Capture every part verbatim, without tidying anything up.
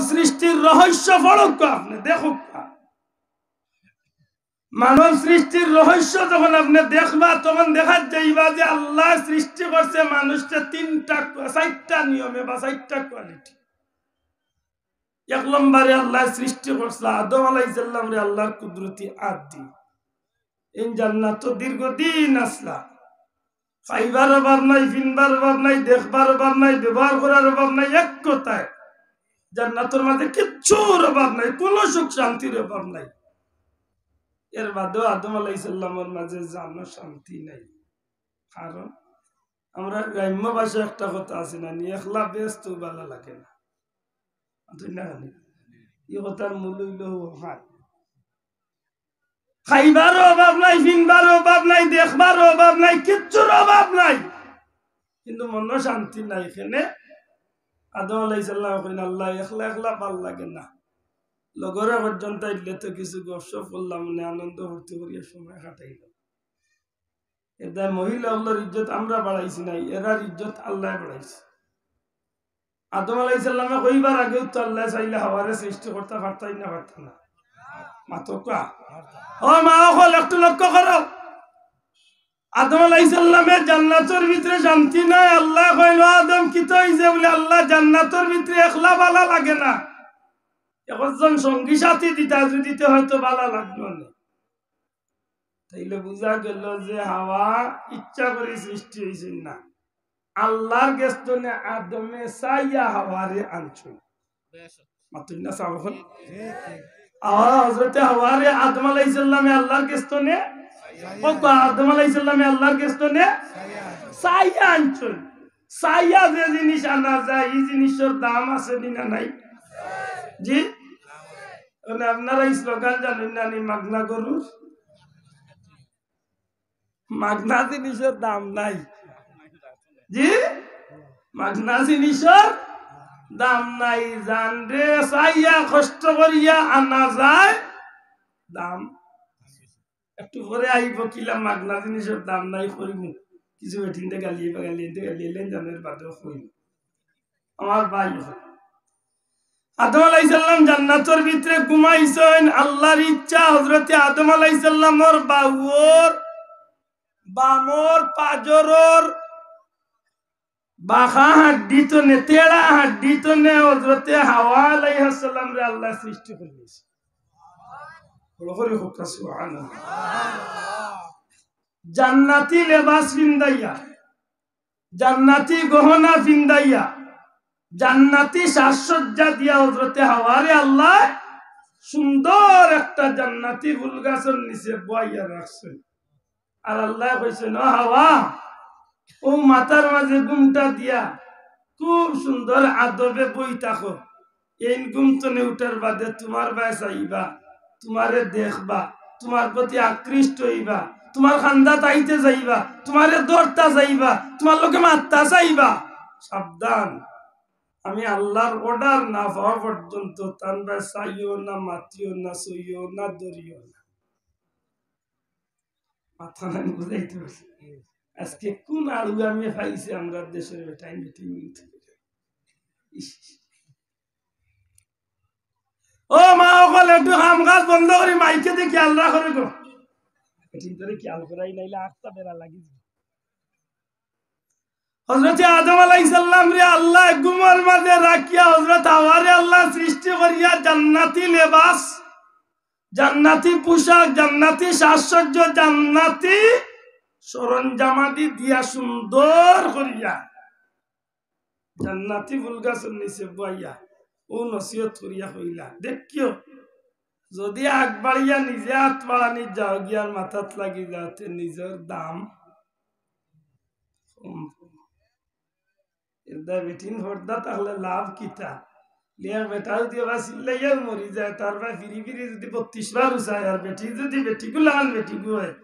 সৃষ্টির রহস্য পড়উক্কা, আপনে দেখউক্কা। মানব সৃষ্টির রহস্য যখন আপনে দেখবা, তখন দেখা যাইবা যে আল্লায় সৃষ্টি করছে মানুষরে তিনটা, চাইরটা নিয়মে বা চাইরটা quality। এক নম্বরে আল্লায় সৃষ্টি করছে আদম আলাইহিস সালামরে আল্লার কুদরতি আত দি। এইন জান্নাতো দীর্ঘদিন আছলা। খাইবার অভাব নাই, ফিনবার অভাব নাই, দেখবার অভাব নাই, ব্যবহার করার অভাব নাই, এক কথায় জান্নাতর মাঝে কিচ্ছুর অভাব নাই, কুনু সুখ শান্তির অভাব নাই। এর বাদেও আদম আলাইহিস সালামর মাঝে জানো শান্তি নাই, কারণ আমরা গ্রাম্য ভাষায় একটা কথা আছে না নি, একলা বেহেস্তো ভালা লাগে না। ঠিক না নি? ই কথার মূল অইলো অখান। খাইবারও অভাব নাই, ফিনবারও অভাব নাই, দেখবারও অভাব নাই, কিচ্ছুর অভাব নাই, কিন্তু মনো শান্তি নাই। কেনে? আদম আলাইহিস সালামে কইন, "আল্লাহ, একলা একলা ভালা লাগে না, লগরে পর্যন্ত আইলে তো কিছু গপসপ করলাম, মানে আনন্দ ফুর্তি করিয়া সময় কাটাইলাম।" এরদায় মহিলা অকলর ইজ্জত আমরা বাড়াইছি নাই, এরার ইজ্জত আল্লায় বাড়াইছে। আদম আলাইহিস সালামে কইবার আগেউ তো আল্লায় চাইলে হাওয়ারে সৃষ্টি করতা পারতা নি না পারতা না? মাতউক্কা। ও মা অকল, একটু লক্ষ্য করো। আদম আলাইহিস সালামে জান্নাতর ভিতরে শান্তি নাই, আল্লায় কইন, "ও আদম, কিতা অইছে?" বুলে, "আল্লাহ, জান্নাতর ভিতরে একলা ভালা লাগে না, একজন সঙ্গী সাথী দিতা, যদি দিতে হয়তো ভালা লাগলো না।" তাইলে বুঝা গেল যে হাওয়া ইচ্ছা করি সৃষ্টি অইছে না, আল্লার গেছ থনে আদমে চাইয়া হাওয়ারে আনছইন। মাতইন না সাব অকল। আওয়া হযরতে হাওয়ারে আদম আলাইহিস সালামে আল্লার গেছ থনে, ও বা আদম আলাইহিস সালামে আল্লার গেছ থনে চাইয়া আনছইন। চাইয়া যে জিনিস আনা যায়, ই জিনিসর দাম আছে নি না নাই? জি? মানে আপনারা ই স্লোগান জানইন না নি, মাগনা গরুর? মাগনা জিনিসর দাম নাই। জি? মাগনা জিনিসর দাম নাই। জানরে চাইয়া কষ্ট করিয়া আনা যায়, দাম। একটু পরে আইব কিলা মাগনা জিনিসর দাম নাই কইমু। কিছু বেটিন্তে গালি বা গালি এনতে গালি এলেন জানের বাদেও কইমু। আমার ভাই অকল, আদম আলাইহিস সালাম জান্নাতর ভিতরে ঘুমাইছইন, আল্লার ইচ্ছা হযরতে আদম আলাইহিস সালামর বাউর, বামর, পাজরর, বাঁকা হাড্ডি থনে, তেড়া হাড্ডি থনে হযরতে হাওয়া আলাইহিস সালামরে আল্লায় সৃষ্টি করিলিছে। বড় করি কউক্কা সুবহানাল্লাহ। জান্নাতি লেবাস ফিন্দাইয়া, জান্নাতি গহনা ফিন্দাইয়া, জান্নাতি সাজসজ্জা দিয়া হযরতে হাওয়ারে আল্লায় সুন্দর একটা জান্নাতি ফুল গাছর নিচে বওয়াইয়া রাখছইন। আর আল্লায় কইছইন, "ও হাওয়া, অউ মাথার মাঝে ঘুমটা দিয়া খুব সুন্দর আদবে বই থাকো।" এইন ঘুম থনে উঠার বাদে তুমার বায় চাইবা, তুমারে দেখবা, তুমার প্রতি আকৃষ্ট অইবা, তুমার কান্দাত আইতে চাইবা, তুমারে ধরতা চাইবা, তুমার লগে মাততা চাইবা। সাবধান, আমি আল্লার order না পাওয়া পর্যন্ত তান বায় চাইও না, মাতিও না, ছইও না, ধরিও না। মাথা নাই বুঝাইতে পারছি। আজকে কোন আলু আমি পাইছি আমরা দেশের বেটাইন বেটিন মিলতে। ইস। ও মা অকল, একটু কাম কাজ বন্ধ করি মাইকে দেখি আল্লাহ করে গো। বেটিন তোরে খেয়াল করাই নাইলে আটটা বেড়া লাগি যাবে। হযরতে আদম আলাইহিস সালামরে আল্লায় ঘুমর মাঝে রাখিয়া হযরত হাওয়ারে আল্লায় সৃষ্টি করিয়া জান্নাতি লেবাস, জান্নাতি পোশাক, জান্নাতি সাজসজ্জা, জান্নাতি সরঞ্জামাদি দিয়া সুন্দর করিয়া জান্নাতি ফুল গাছর নিচে বওয়াইয়া অউ নসিহত করিয়া কইলা, দেখিও, যদি আগ বাড়িয়া নিজে আত বাড়ানিত যাওগি আর মাথাত লাগি যাও, তে নিজর দাম কম। এরদায় বেটিন পর্দা থাকলে লাভ কিতা? লিয়া বেটা যদি আবার চিল্লাইয়াও মরি যায়, তার বায় ফিরি ফিরি যদি বত্রিশ বার উচায়, আর বেটি যদি বেটিগুলান বেটিগু অয়,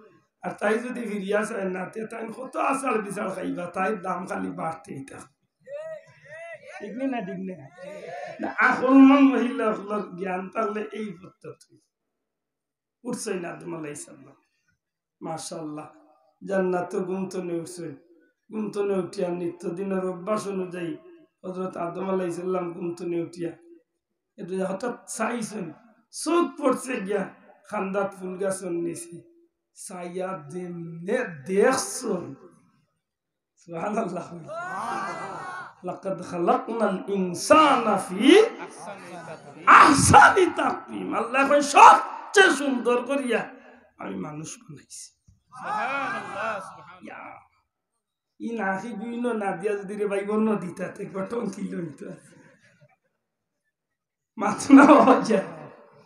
আর তাই যদি ফিরিয়া চায় না, তে তাইন কত আছাড় বিছাড় খাইবা, তাইর দাম খালি বাড়তেই থাকে। ঠিক নি না? ঠিক না? না, আকলমান মহিলা অকলর জ্ঞান থাকলে এই পদ্ধতি। উঠছইন আদম আলাইহিস সালাম। মাশাআল্লাহ। জান্নাতো ঘুম থনে উঠছইন। ঘুম থনে উঠিয়া নিত্যদিনর অভ্যাস অনুযায়ী হযরত আদম আলাইহিস সালাম ঘুম থনে উঠিয়া এটা হঠাৎ চাইছইন, চউখ পড়ছে গিয়া কান্দাত ফুল গাছর নিচে, চাইয়া যেমনে দেখছইন, সুবহানাল্লাহ। লাকাদ খালাকনাল ইনসানা ফি আহসানি তাকওয়িম। আল্লায় কয়, সবচেয়ে সুন্দর করিয়া আমি মানুষ বানাইছি। সুবহানাল্লাহ, সুবহানাল্লাহ। ইয়া, ই নাকি দুইনো না দিয়া যদি রে ভাই অন্য দিতা, তে গঠন কি লইতা? মাত না অয় যে।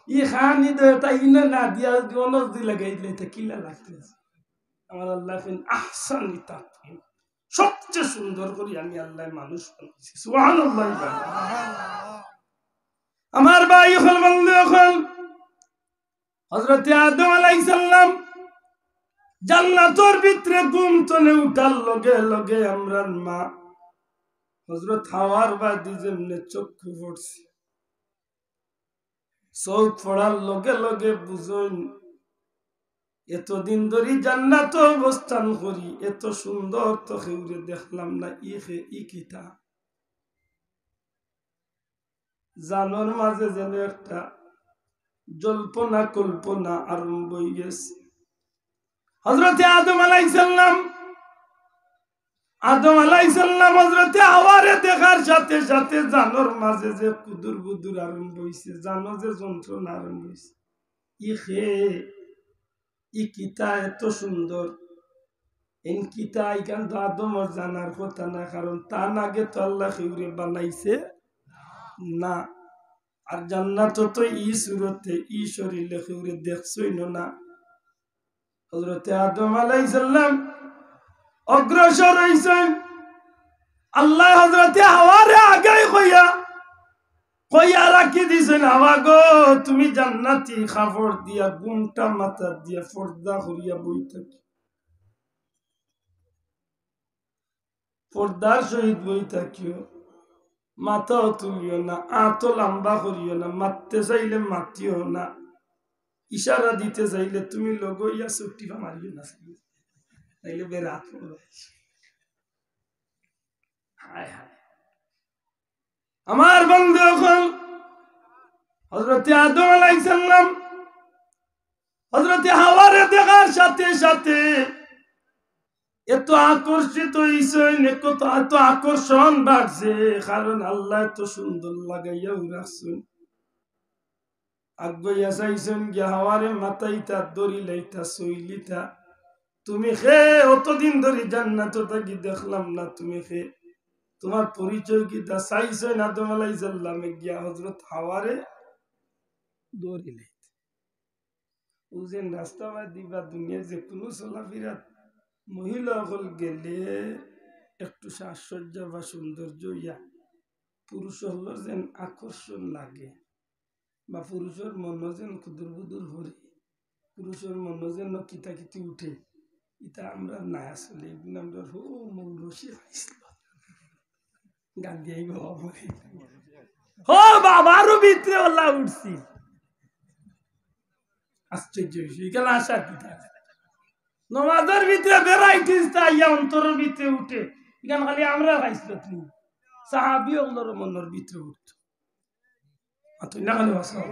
ই খানি দে তা ইনো না দিয়া যদি অন্য যদি লাগাই দিলে, তে কিলা লাগতে? আমার আল্লায় কইন, "আহসানি তাকওয়িম।" সবচেয়ে সুন্দর করি আমি আল্লায় মানুষ বানাইছি। সুবহানাল্লাহ। আমার ভাই অকল, বন্ধু অকল, হযরতে আদম আলাইহিস সালাম জান্নাতর ভিতরে ঘুম তনে উঠার লগে লগে আমরার মা হযরত হাওয়ার বাদি যেমনে চক্ষু পড়ছে, চউখ পড়ার লগে লগে বুঝইন, এতদিন ধরি জান্নাতো অবস্থান করি, এত সুন্দর তো কেউরে দেখলাম না, ই কে, ই কিতা? জানর মাঝে যেন একটা জল্পনা কল্পনা আরম্ভ অইগেছে। হযরতে আদম আলাইহিস সালাম, আদম আলাইহিস সালাম হযরতে হাওয়ারে দেখার সাথে সাথে জানর মাঝে যে কুদুর বুদুর আরম্ভ অইছে, জানো যে যন্ত্রণা আরম্ভ অইছে। ই কে, ই কিতা এত সুন্দর? এন কিতা? ইখান তো আদমর জানার কথা না, কারণ তান আগে তো আল্লায় কেউরে বানাইছে না। আর জান্নাতো তো ই সুরতে, ই শরীরে কেউরে দেখছইন না। হযরতে আদম আলাইহিস সালাম অগ্রসর অইছইন। আল্লায় হযরতে হাওয়ারে আগেই কইয়া, কইয়া রাখি দিছইন, "হাওয়া গো, তুমি জান্নাতি কাপড় দিয়া, ঘুমটা মাথাত দিয়া, পর্দা করিয়া বই থাকিও।" পর্দার সহিত বই থাকিও, মাথাও তুলিও না, আতও লম্বা করিও না, মাততে চাইলে মাতিও না, ইশারা দিতে চাইলে তুমি লগইয়া চুপটিপা মারিও না, চাইলে, চাইলে বেরাত পড়বে। হায় হায়। আমার বন্ধু অকল, হযরতে আদম আলাইহিস সালাম হযরতে হাওয়ারে দেখার সাথে সাথে এত আকর্ষিত অইছইন, এত, এত আকর্ষণ বাড়ছে, কারণ আল্লায় এত সুন্দর লাগাইয়াউ রাখছইন। আগুয়াইয়া চাইছইন গিয়া হাওয়ারে মাতাইতা, ধরিলাইতা, ছইলিতা। "তুমি কে? অতদিন ধরি জান্নাতো থাকি দেখলাম না, তুমি কে? তুমার পরিচয় কিতা?" চাইছইন আদম আলাইহিস সালামে গিয়া হযরত হাওয়ারে ধরিলাইতা। অউ যেন রাস্তাবাদি বা দুনিয়ার যেকুনু চলাফিরাত মহিলা অকল গেলে একটু সাজসজ্জা বা সৌন্দর্য অইয়া পুরুষ অকলর যেন আকর্ষণ লাগে, বা পুরুষর মনো যেন কুদুর বুদুর করে, পুরুষর মনো যেন কিতা কিতি উঠে, ইতা আমরার নাই আসলে। এগুন আমরার হউ মৌরসি আইছিল। গান দিয়াই বাবা বলে। ও বাবা, আরো ভিতরে অলা উঠছি। আশ্চর্য বিষয়, ইখান আসার কিতা? নমাজর ভিতরে varieties তা আইয়া অন্তরর ভিতরে উঠে। ইখান খালি আমরা পাইছিল তুমি। সাহাবী অকলর মনর ভিতরে উঠতো। আর তুই না খালি ভাষা।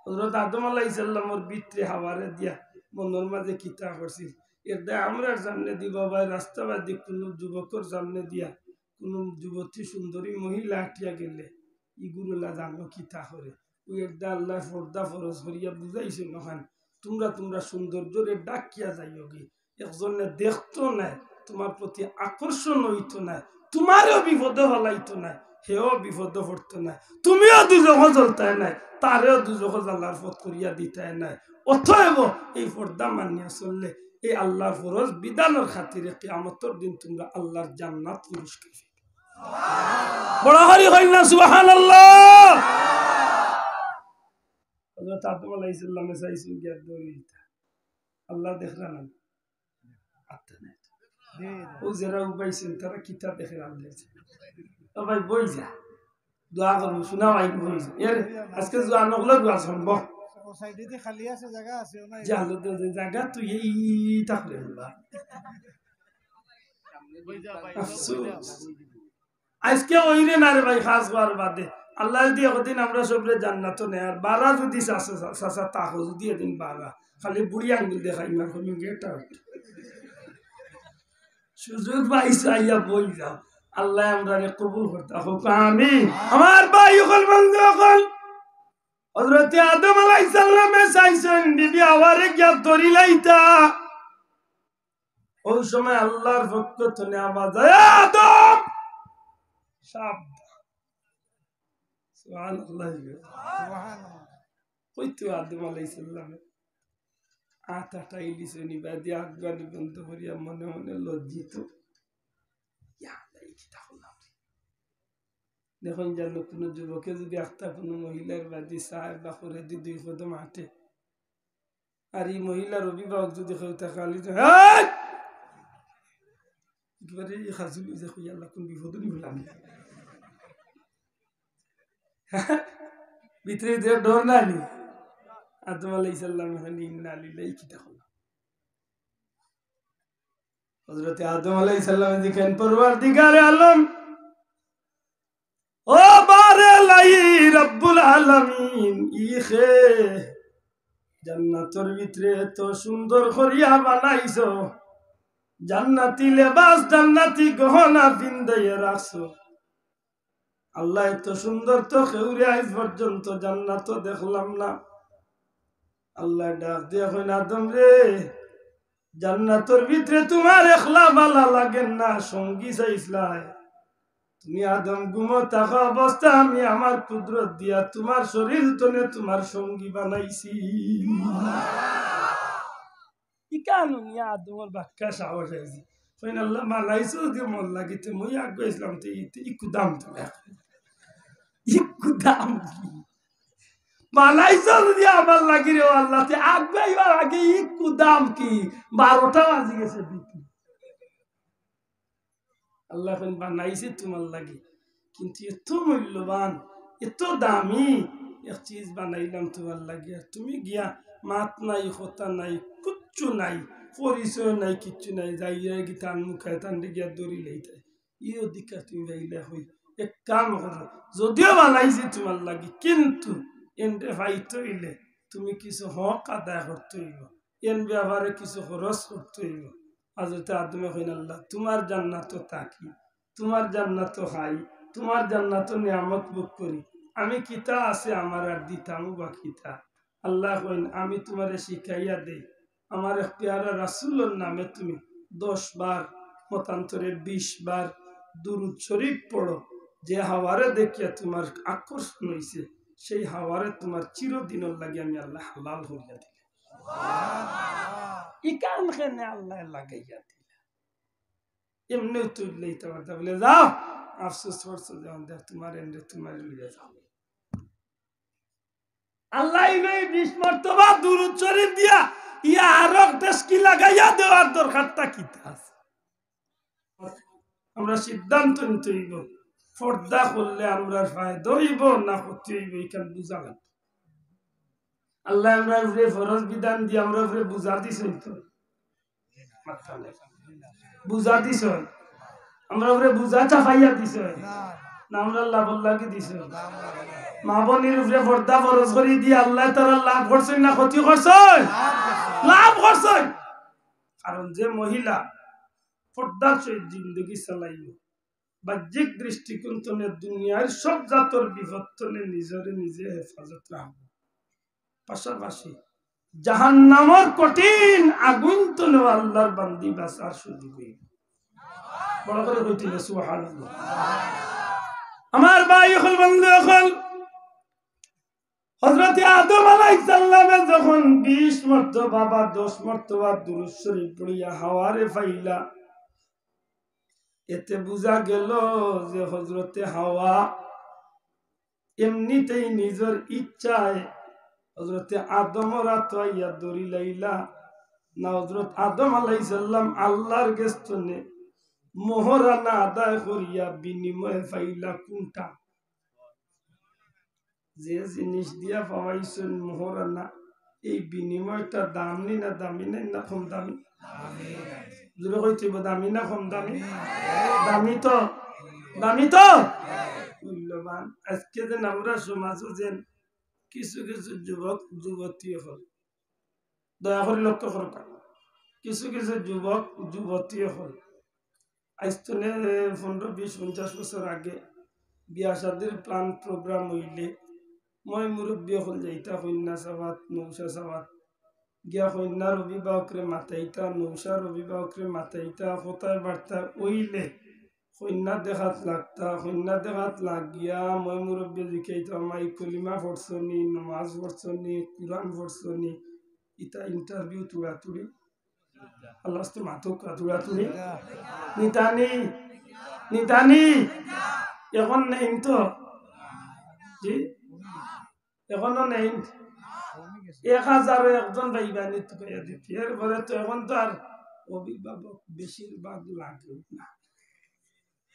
হযরত আদম আলাইহিস সালামর ভিতরে হাওয়ারে দিয়া মনর মাঝে কিতা করছিল। এরদায় আমরার সামনেদি বাবায় রাস্তাবাদি কুনু যুবকর সামনেদিয়া কুনু যুবতী সুন্দরী মহিলা আটিয়া গেলে, ইগুর অলা জানো কিতা করে? অউ এরদায় আল্লায় পর্দা ফরজ করিয়া বুঝাইছইন অখান, তুমরা তুমরার সৌন্দর্যরে ঢাকিয়া যাইওগি। একজনে দেখতো নায়, তুমার প্রতি আকর্ষণ অইতো নায়, তুমারেও বিপদো ফালাইতো নায়, হেও বিপদো পড়তো নায়, তুমিও দুজখো জ্বলতায় নায়, তারেও দুজখো জ্বালার পথ করিয়া দিতায় নায়। অতএব এই পর্দা মানিয়া চললে এই আল্লার ফরজ বিধানর খাতিরে কিয়ামতর দিন তুমরা আল্লার জান্নাত পুরস্কার পাইবায়। বড় করি কইন না সুবহানাল্লাহ। হযরত আদম আলাইহিস সালামে চাইছইন গিয়া ধরিতা। আল্লায় দেখরা না? আত্তা নাই। অউ যেরা উবাইছইন, তারা কিতা দেখরা আল্লায়? ও ভাই, বই যা। দোয়া করমু, শুনা ভাই, বই যা। এর আজকে জোয়ান অকলর দোয়া সম্ভব। ও সাইডেদি খালি আছে, জাগা আছে, ও নাই। জানো তো যে জাগা তুই এই থাকলে হইবা। আফসোস। আজকে অইরে না রে ভাই, খাস হওয়ার বাদে। আল্লায় যুদি একদিন আমরা সবরে জান্নাতো নেয়, আর বারা যুদি চাচা, চাচা, চাচা থাকো, যুদি এদিন বারা, খালি বুড়ি আঙ্গুল দেখাইমু আর কইমু, "Get out।" সুযোগ পাইছো, আইয়া বই যাও। আল্লায় আমরারে কবুল করতা কউক, আমিন। আমার ভাই অকল, বন্ধু অকল, হযরতে আদম আলাইহিস সালামে চাইছইন বিবি হাওয়ারে গিয়া ধরিলাইতা। অউ সময় আল্লার পক্ষ থনে আওয়াজ আয়, "আদম, সাবধান।" সুবহানাল্লাহ। সুবহানাল্লাহ। অউ তো আদম আলাইহিস সালামে আত আটাইলিছইন, ইবাদি আগুয়ানি বন্ধ করিয়া মনে মনে লজ্জিত। ইয়া আল্লাহ, ই কিতা করলাম? দেখইন যেন কুনু যুবকে যুদি আখতা কুনু মহিলার বাদি চায় বা করে দি দুই কদম আটে, আর ই মহিলার অভিভাবক যুদি কেউ থাকে, খালি তো, "হেই!" একবারে ই খাজুল অইছে, কই, "আল্লাহ, কুন বিপদো নি বললাম?" ভিতরে ভিতরে ডর না নি? আদম আলাইহিস সালাম খালি, "ইন্না লিল্লাহি, কিতা করলাম?" হযরতে আদম আলাইহিস সালামে জিকাইন, "পরওয়ারদিগারে আলম, ও বারে ইলাহি রব্বুল আলামিন, ই কে জান্নাতর ভিতরে এত সুন্দর করিয়া বানাইছো, জান্নাতি লেবাস, জান্নাতি গহনা পিন্দাইয়া রাখছো। আল্লাহ, এত সুন্দর তো কেউরে আইজ পর্যন্ত জান্নাতো দেখলাম না।" আল্লায় ডাক দিয়া কইন, "আদম রে, জান্নাতর ভিতরে তুমার একলা ভালা লাগের না, সঙ্গী চাইছলায়। তুমি আদম ঘুমো থাকা অবস্থা আমি আমার কুদরত দিয়া তুমার শরীর তনে তুমার সঙ্গী বানাইছি।" ইখান হুনিয়া আদমর বাক্কা সাহস আইছে। কইন, "আল্লাহ, বানাইছো যুদি মর লাগি, তে মই আগুয়াইছলাম, তে ই-, তে ইকু দাম তো দেখ। ইকু দাম কি? বানাইছো যুদি আমার লাগি রে, ও আল্লাহ, তে আগুয়াইবার আগে ইকু দাম কি?" বারোটা বাজি গেছে বিপি। আল্লায় কইন, "বানাইছি তুমার লাগি, কিন্তু এত মূল্যবান, এত দামি এক চিজ বানাইলাম তুমার লাগি, আর তুমি গিয়া মাত নাই, কথা নাই, কুচ্ছু নাই, পরিচয় নাই, কিচ্ছু নাই, যাইয়া গিয়া তান মুখে তানরে গিয়া ধরিলাইতায়। ই অধিকার তুমি পাইলায় কই? এক কাম করো, যুদিও বানাইছি তুমার লাগি, কিন্তু এনরে পাইতে অইলে তুমি কিছু হক আদায় করতে অইবো, এন ব্যাপারে কিছু খরচ করতে অইবো।" হযরতে আদমে কইন, "আল্লাহ, তুমার জান্নাতো থাকি, তুমার জান্নাতো খাই, তুমার জান্নাতো নিয়ামত ভোগ করি, আমি কিতা আছে আমার আর দিতামও বা কিতা?" আল্লায় কইন, "আমি তুমারে শিখাইয়া দেই, আমার এক পেয়ারা রাসূলর নামে তুমি দশ বার, মতান্তরে বিশ বার দুরূদ শরীফ পড়ো, যে হাওয়ারে দেখিয়া তুমার আকর্ষণ অইছে, সেই হাওয়ারে তুমার চিরদিনর লাগি আমি আল্লায় হালাল করিয়া দিলাম।" ইখান কেনে আল্লায় লাগাইয়া দিলা? এমনেউ তুললে ইতা বার্তা বলে, "যাও, আফসোস করছো, যাও, দেখ, তুমার এনরে তুমারে লইয়া যাও।" আল্লায় ইনো বিশ মর্তবা দুরূদ শরীফ দিয়া ইয়া আরক দেশকি লাগাইয়া দেওয়ার দরকারটা কিতা আছে? আমরা সিদ্ধান্ত নিতে অইবো, পর্দা করলে আমরার ফায়দা অইবো না ক্ষতি অইবো, ইখান বুঝা লাগবো। আল্লায় আমরার উপরে ফরজ বিধান দিয়া আমরার উপরে বুঝা দিছইন তো? বুঝা দিছইন? আমরার উপরে বুঝা চাপাইয়া দিছইন? না, আমরার লাভর লাগি দিছইন। মা বইনর উপরে পর্দা ফরজ করি দিয়া আল্লায় তাআলা লাভ করছইন না ক্ষতি করছইন? লাভ করছইন। কারণ যে মহিলা পর্দার সহিত জিন্দেগি চালাইবো, বাহ্যিক দৃষ্টিকোণ তনে দুনিয়ার সব জাতর বিপদ তনে নিজরে নিজে হেফাজত রাখবো, পাশাপাশি জাহান্নামর কঠিন আগুন তনেও আল্লাহর বান্দি বাঁচার সুযোগ অইবো। বড় করি কইতে অইবো, সুবহানাল্লাহ। আমার ভাই অকল, বন্ধু অকল, হযরতে আদম আলাইহিস সালামে যখন বিশ মর্তবা বা দশ মর্তবা দুরূদ শরীফ পড়িয়া হাওয়ারে পাইলা, এতে বুঝা গেল যে হযরতে হাওয়া এমনিতেই নিজর ইচ্ছায় হযরতে আদমর আতো আইয়া ধরিলাইলা। না, হযরত আদম আলাইহিস সালাম আল্লাহর গেছ তনে মোহরানা আদায় করিয়া বিনিময়ে পাইলা কুনটা? যে জিনিস দিয়া পাওয়াইছইন মোহরানা, এই বিনিময়টা দাম নি না দামি নি না কম দামি? জোরে কইতে অইবো, দামি না কম দামি? দামি তো, দামি তো। মূল্যবান। আজকে যেন আমরা সমাজো যেন কিছু কিছু যুবক যুবতী অকল, দয়া করি লক্ষ্য করবা, কিছু কিছু যুবক যুবতী অকল আইজ থনে পনেরো, বিশ, পঞ্চাশ বছর আগে বিয়া শাদির plan program অইলে ময় মুরব্বি অকল যাইতা কইন্যা চাওয়াত, নৌশা চাওয়াত, গিয়া কইন্যার অভিভাবকরে মাতাইতা, নৌশার অভিভাবকরে মাতাইতা, কথায় বার্তা অইলে কইন্যা দেখাত লাগতা, কইন্যা দেখাত লাগিয়া ময় মুরব্বি জিকাইতা, "মাই কলিমা পড়ছো নি, নমাজ পড়ছো নি, কুরআন পড়ছো নি?" ইতা interview তুড়াতুড়ি। আল্লাহ আস্তে মাতুক তুড়াতুড়ি। নিতানি, নিতানি। এখন নেইন তো? জি? এখনো নেইন? এক হাজারো একজন পাইবা নি তুকাইয়া দিতে। এরপরে তো এখন তো আর অভিভাবক বেশিরভাগ লাগে না।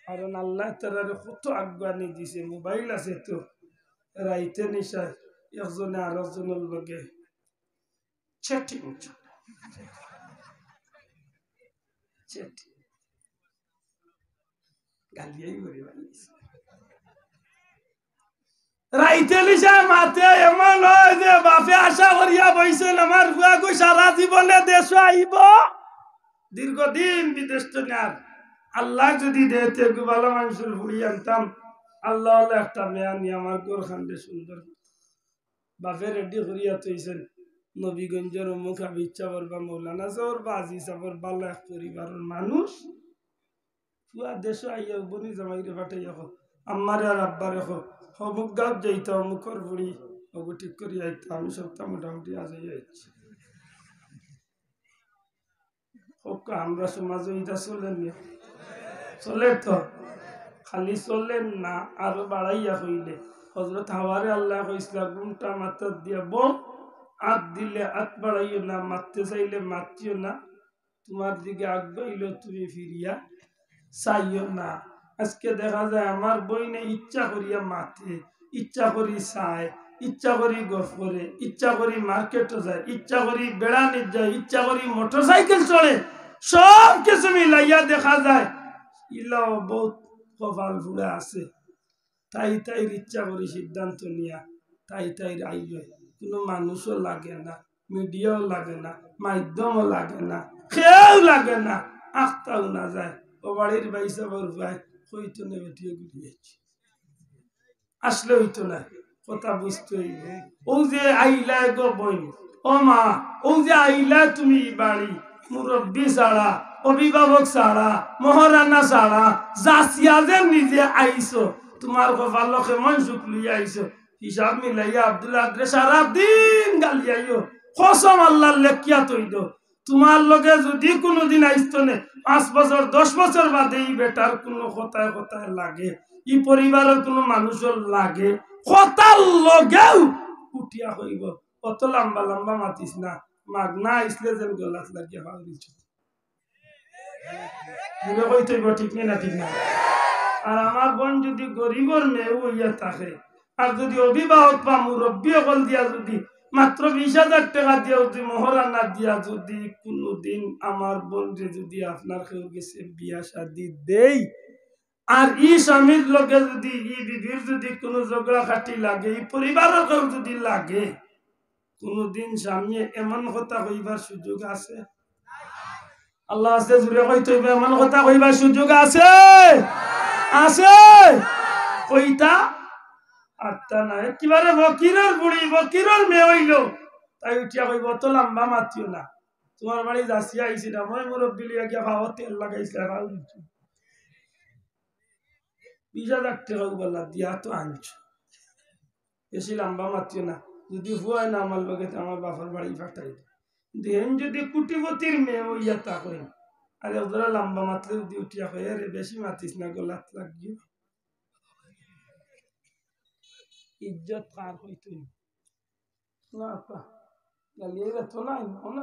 কারণ আল্লাহ তাআলার কত আগুয়ানি দিছে, mobile আছে তো, রাইতে নিশা একজনে আরকজনর লগে chatting চলে। Chatting। গালিয়াই করে বানিয়েছে। রাইতে নিশা মাতে এমন অয় যে বাপে আশা করিয়া বইছইন, "আমার ফুয়াগু সারা জীবনে দেশো আইবো, দীর্ঘদিন বিদেশ তো নেয়ার, আল্লাহ যদি দেয় তে এগু ভালা মানুষর ফুড়ি আনতাম, আল্লাহ আল্লাহ একটা মেয়া নিয়া আমার ঘর খানরে সুন্দর।" বাপে ready করিয়া থইছইন, নবীগঞ্জর অমুক হাফিজ সাবর বা মৌলানা সাবর বা আজি সাবর ভালা এক পরিবারর মানুষ। ফুয়া দেশো আইয়া বইন জামাইরে পাঠাইয়া কও, আম্মারে আর আব্বারে কও, অমুক গাঁওত যাইতা, অমুকর ফুড়ি অগু ঠিক করিয়া আইতা, আমি সবটা মোটামুটি আজাইয়া আইছি। কউক্কা, আমরা সমাজো ইটা চলের নি? চলের তো। খালি চলের না, আরো বাড়াইয়া কইলে, হজরত হাওয়ারে আল্লায় কইছলা, "ঘুমটা মাথাত দিয়া বও, আত দিলে আত বাড়াইও না, মাততে চাইলে মাতিও না, তুমার দিকে আগুয়াইলো তুমি ফিরিয়া চাইও না।" আজকে দেখা যায় আমার বইনে ইচ্ছা করিয়া মাতে, ইচ্ছা করি চায়, ইচ্ছা করি গফ করে, ইচ্ছা করি মার্কেটো যায়, ইচ্ছা করি বেড়ানিত যায়, ইচ্ছা করি মোটরসাইকেল চড়ে, সব কিছু মিলাইয়া দেখা যায় ইলাও বউত কপাল ফুড়া আছে। তাই তাইর ইচ্ছা করি সিদ্ধান্ত নিয়া তাই তাইর আইবে। কুনু মানুষও লাগে না, মিডিয়াও লাগে না, মাধ্যমও লাগে না, কেউ লাগে না, আখতাও না যায়। ও বাড়ির ভাই সাবর ভাই কইতো না বেটিও ঘুরি যাচ্ছে। আসলে অইতো না, কথা বুঝতে অইবো। অউ যে আইলায় গো বইন, ও মা, অউ যে আইলায় তুমি ই বাড়ি, মুরব্বি ছাড়া, অভিভাবক ছাড়া, মহরানা ছাড়া, যাচিয়া যে নিজে আইছো, তুমার কপালো কেমন সুখ লইয়া আইছো, হিসাব মিলাইয়া আব্দুল আদরে সারা দিন গালিয়াইও, কসম আল্লার লেখিয়া থই দেও। তুমার লগে যুদি কুনুদিন আইজতনে পাঁচ বছর, দশ বছর বাদে ই বেটার কুনু কথায় কথায় লাগে, ই পরিবারর কুনু মানুষর লাগে, কথার লগেউ উঠিয়া কইবো, "অত লাম্বা লাম্বা মাতিস না, মাগনা আইছলে যেন গলাত লাগিয়া ফাউরিছ।" মনে কইতে অইবো, ঠিক নি না? ঠিক না? আর আমার বইন যুদি গরিবর মেয়েও অইয়া থাকে, আর যুদি অভিভাবক বা মুরব্বি অকল দিয়া যুদি মাত্র বিশ হাজার টেকা দিয়া যুদি মহরানা দিয়া যুদি কুনুদিন আমার বইনরে যুদি আপনার কেউর গেছে বিয়া শাদি দেই, আর ই স্বামীর লগে যুদি ই বিবির যুদি কুনু ঝগড়া খাটি লাগে, ই পরিবারর কেউ যুদি লাগে, কুনুদিন স্বামীয়ে এমন কথা কইবার সুযোগ আছে? আল্লাহ আছে, জুরে কইতে অইবো, এমন কথা কইবার সুযোগ আছে? আছে? কইতা? আরতা না। একেবারে ফকিরর ফুড়ি, ফকিরর মেয়ে অইলো, তাই উঠিয়া কইবো, "অত লাম্বা মাতিও না, তুমার বাড়ি যাচিয়া আইছি না, ময় মুরব্বি লইয়া গিয়া ফাওত তেল লাগাইছি, ফাও দিছি।" বিশ হাজার টেকা উবালা দিয়া তো আনছো। বেশি লাম্বা মাতিও না। যুদি ফুয়ায় না আমার লগে, তে আমার বাপর বাড়ি পাঠাই দে। কিন্তু হেন যুদি কুটিপতির মেয়ে অইয়া থাকইন, আর একজরা লাম্বা মাতলে যুদি উঠিয়া কয়, "এরে, বেশি মাতিস না, গলাত লাগিও।" ইজ্জত কার অইতো না? না, আপা। গালিয়াইবা তো নাই, না, না।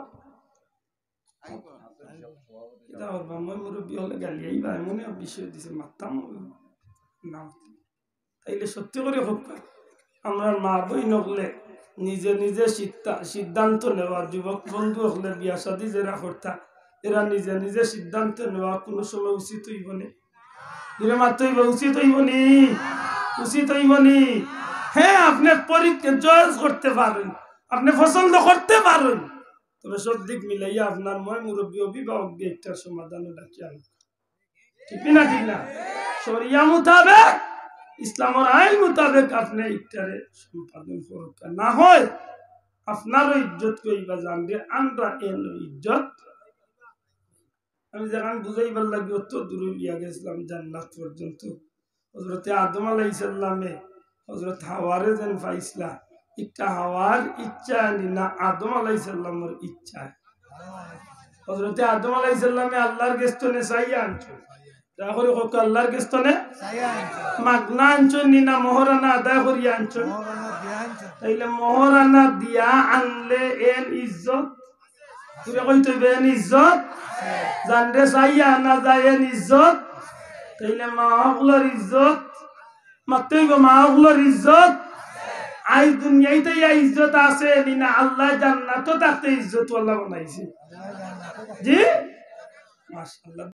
কিতা করবা, ময় মুরব্বি অকলে গালিয়াইবা, এমনে বিষয় দিছে, মাততাম না। তাইলে সত্যি করি কউক্কা, আমরার মা বইন অকলে নিজে নিজে সিদ্ধা-, সিদ্ধান্ত নেওয়া, যুবক বন্ধু অকলে বিয়া শাদি যেরা করতা, এরা নিজে নিজে সিদ্ধান্ত নেওয়া কুনু সময় উচিত অইবো নি? জুরে মাততে অইবো, উচিত অইবো নি? উচিত অইবনি? হ্যাঁ, আপনে পরীক্ষা চয়েস করতে পারইন, আপনে পছন্দ করতে পারইন, তবে সব দিক মিলাইয়া আপনার ময় মুরব্বী অভিভাবক দিয়া একটা সমাধান ডাকিয়া আনউক্কা। ঠিক না? ঠিক না? শরিয়া মোতাবেক, ইসলামর আইন মোতাবেক আপনে ইটারে সম্পাদন করউক্কা। না হয় আপনারও ইজ্জত কইবা জানরে, আমরা এন ইজ্জত। আমি যেখান বুঝাইবার লাগি অত দূরে লিয়া গেছিলাম জান্নাত পর্যন্ত। হযরতে আদম আলাইহিস সালামে হযরত হাওয়ারে যেন পাইছলা, ইটা হাওয়ার ইচ্ছা নি না আদম আলাইহিস সালামর ইচ্ছা? হযরতে আদম আলাইহিস সালামে আল্লাহর গেছ থনে চাইয়া আনছইন। দয়া করি কউক্কা, আল্লাহর গেছ থনে? চাইয়া আনছইন। মাগনা আনছইন নি না মোহরানা আদায় করিয়া আনছইন? মোহরানা দিয়া আনছইন। তাইলে মোহরানা দিয়া আনলে এন ইজ্জত? তুই কই তুই বেন ইজ্জত? জানরে চাইয়া আনা যায় এন ইজ্জত? তাইলে মা অকলর ইজ্জত? মাততে অইবো, মা অকলর ইজ্জত? আইজ দুনিয়াইত ইয়া ইজ্জত আছে নি না? আল্লায় জান্নাতো থাকতে ইজ্জত আল্লায় বানাইছে। জি? মাশাআল্লাহ।